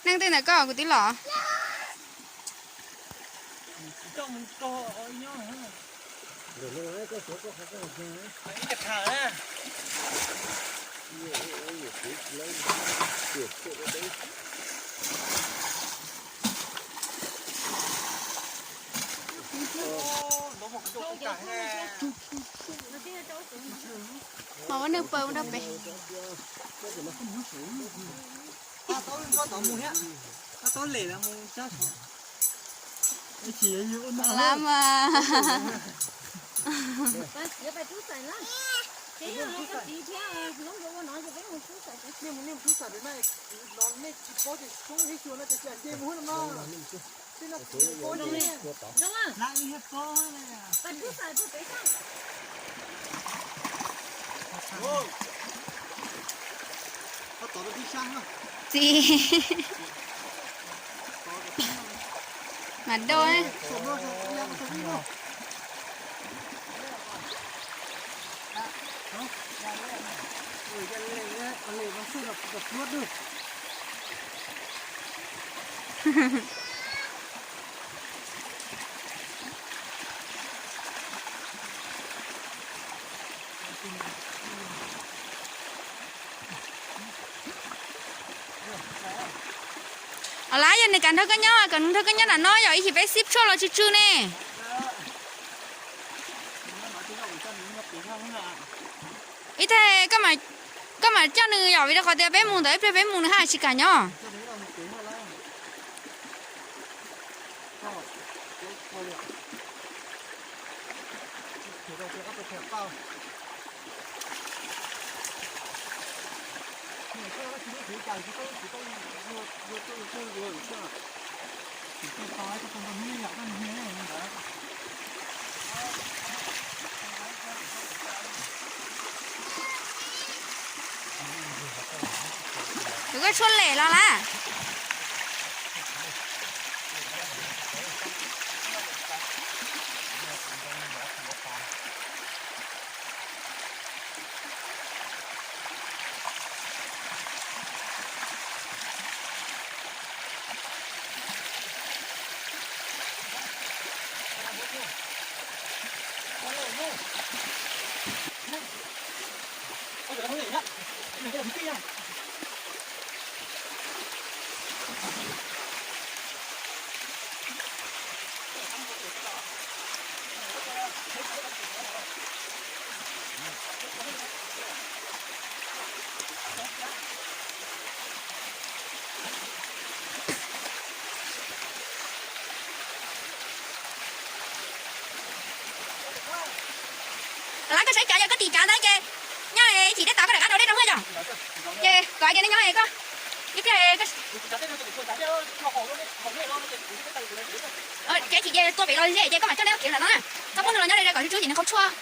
Neeg tej ntawm koj kuv twb los. Mas ua neeg pw rau pem. Lab mas. Txiv. Mas doj. Os lawm, yog nws kam nrog koj nyob, kam nrog koj nyob nram no yom, ib chim peb xib tshuaj los tsw tsw ne. Ib tag koj mam coj nws yom, vim rau qhov tias peb mus ntawd ib pliag peb mus nws haj tsis kam nyob. Kuv koj tshuaj lem los lawm. Lawv koj saib cov yog koj tim cov ntawd ces nyob ib chim dej tag koj rov qab rau dej rau hwj yom. Ces kom cia nej nyob koj ib pliag. Ces ib chim ces tua pem los ze ces koj mam coj neb khiav ntawm no na. Txhob muab nws los nyob ze kom tsw tsw ces nws qhau tshuaj.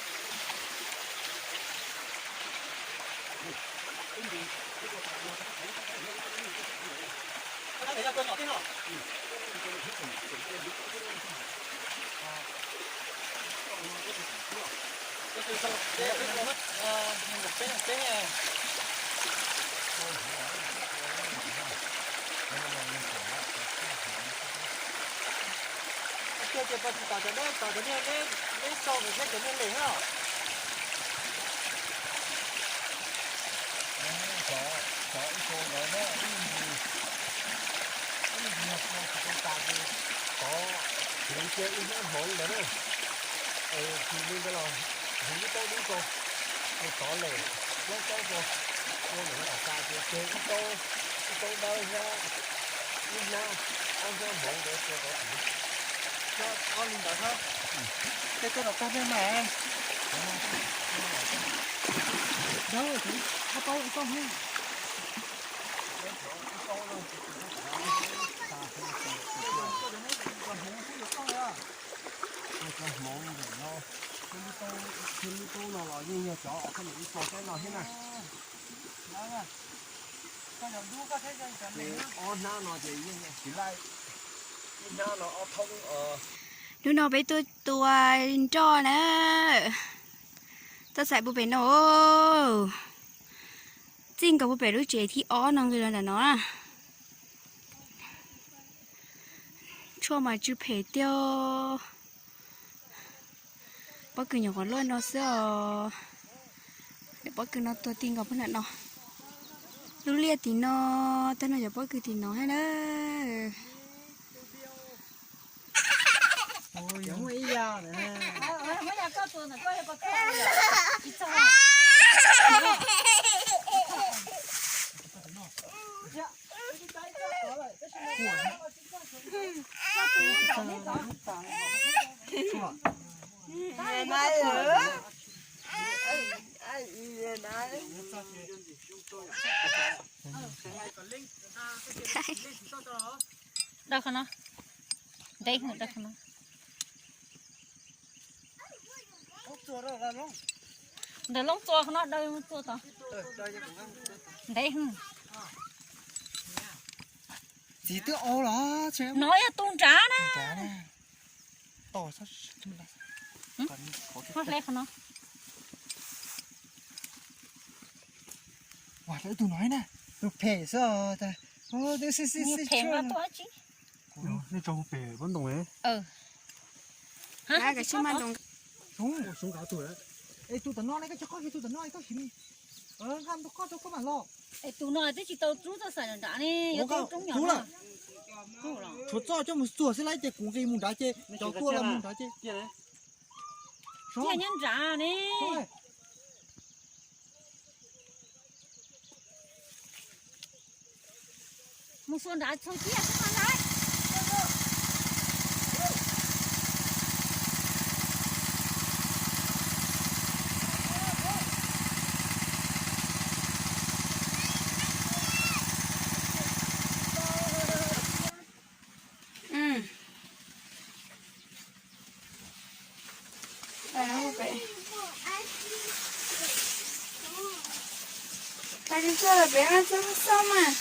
Tiag tias pos tsis tom cov dej, tom cov niag dej, dej sau ntawd thiab cov niag lem na. Cov ib co ntawd na, ib ntsis, ib ntsis yog tsis tau tas ces tov heev cia ib hnab hmoov ntawd na. Tsis li ntawd los heev ib taub dub rau, ces tov lem, plaub taub rau, ua ntawm no kom tas ces ceg ib taub, ib taub dawb thiab ib hnab, ob hnab hmoov ntawd cia tov heev. Ob li ntawd thiab. Tej tuaj rau tag nej mas. Dawb, ob taub ib taub hmoov. Hmoob ntawm no, thiab lub tub no los yeej yog cov uas koj niam ib txog saib no thiab na. Ob hnab no ces yeej tsis laij, ib hnab no ob thoob. Hnub no peb tuaj tua nroj na. Tuaj txais puag pem no. Txij nkaus puag pem lub tsev thib ob no nqis los nram no na. Tshuaj mas tsw phem tiag. Pob kws nyuam qhuav luaj no xwb os. Cov pob kws no tuag ti nkaus puag nram no. Lub liaj tim no, tag no cov pob kws tim no thiab na. Daws qhov no. Ntev heev, daws qhov no. Ntawm loob txua qhov no daws txua tod. Ntev heev. Txiv twb au los. No yog tus nrad na. Hle qhov no. Tus phem xwb. Phem mas tuaj tsis. Nej tso pem pob ntoo. Es tus tom no ne, koj tsis qoj, tus tom no koj sim li. Nqa mus qoj rau koj mam los. Es tus no twb tsis tau rub txoj xaim nram nrad ne, yuav rub roob nyom na. Tshuav txoj coj mus txuag xwb lauj, ces kuv nqis mus nrad ces cov tuaj los mus nrad ces. Ciaj nyob nrad ne. Mus xuas nrad txhua ciaj xwb mas lauj. Tag li txog lawm peb mam txog xauj mas.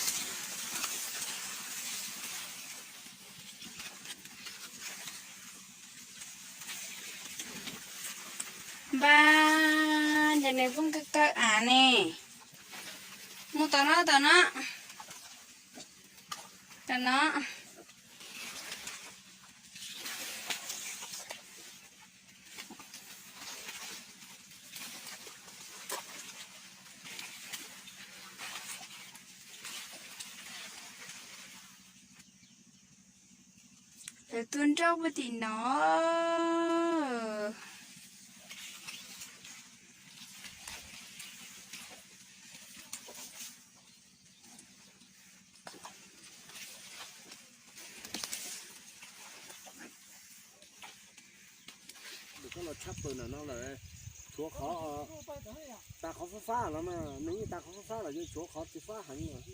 Npab, cov niag phooj kawg kawg av ne. Mus tom no, tom no. Tom no. Lawv tua nroj puag tim no. Koj los tshaj plaws ntawm no lawm, tshuav qhov tas qhov fab fab los mas, nws yeej tas qhov fab fab los, tshuav qhov tsis fab heev los.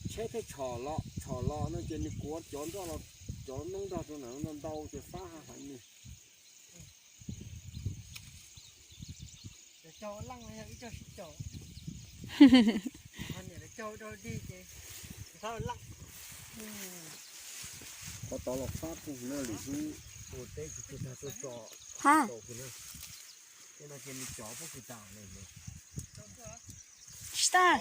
Tsheb thiaj tshom los, tshom los no ces nws kuav cov nroj los, cov noob nrog rau ntawm no ntau ces fab heev li. Qhov tod los fab puag no lwm hnub ua teb kuv tuaj tag tuaj tso tau puag no. Tej no ces nws cov pob kws tas lawm. Tsis tas.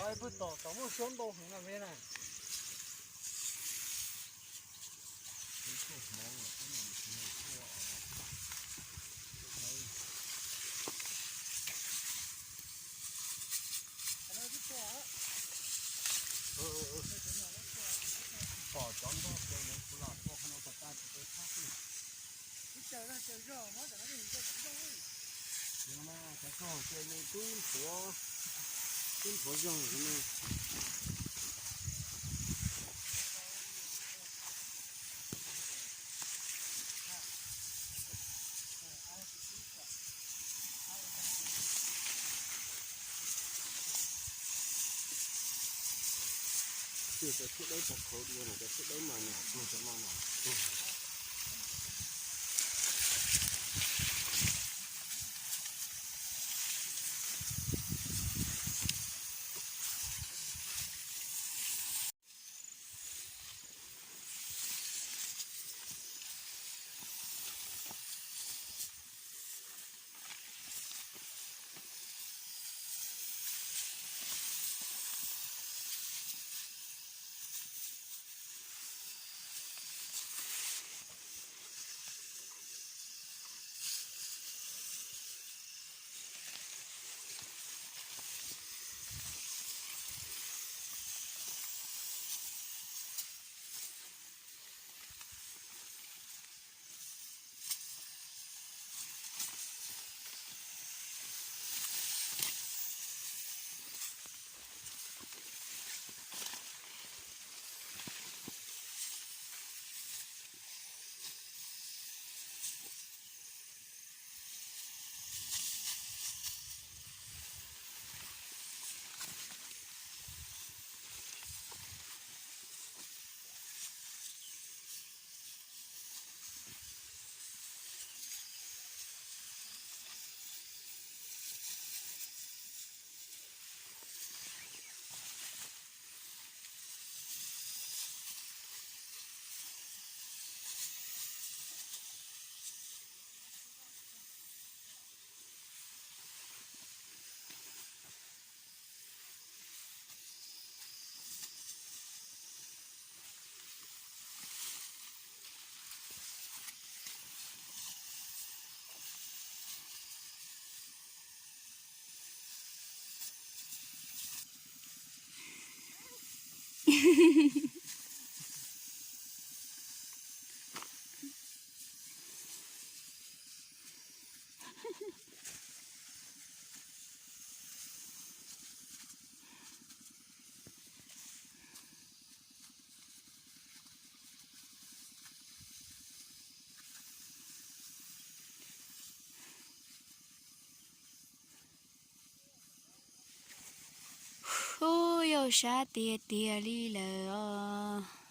Cov thiab dawb tau khawv dua no, cov thiab dawb mas nyam tuag, cov no nyam tuag. Ub, yog sab tiag tiag li lawm os.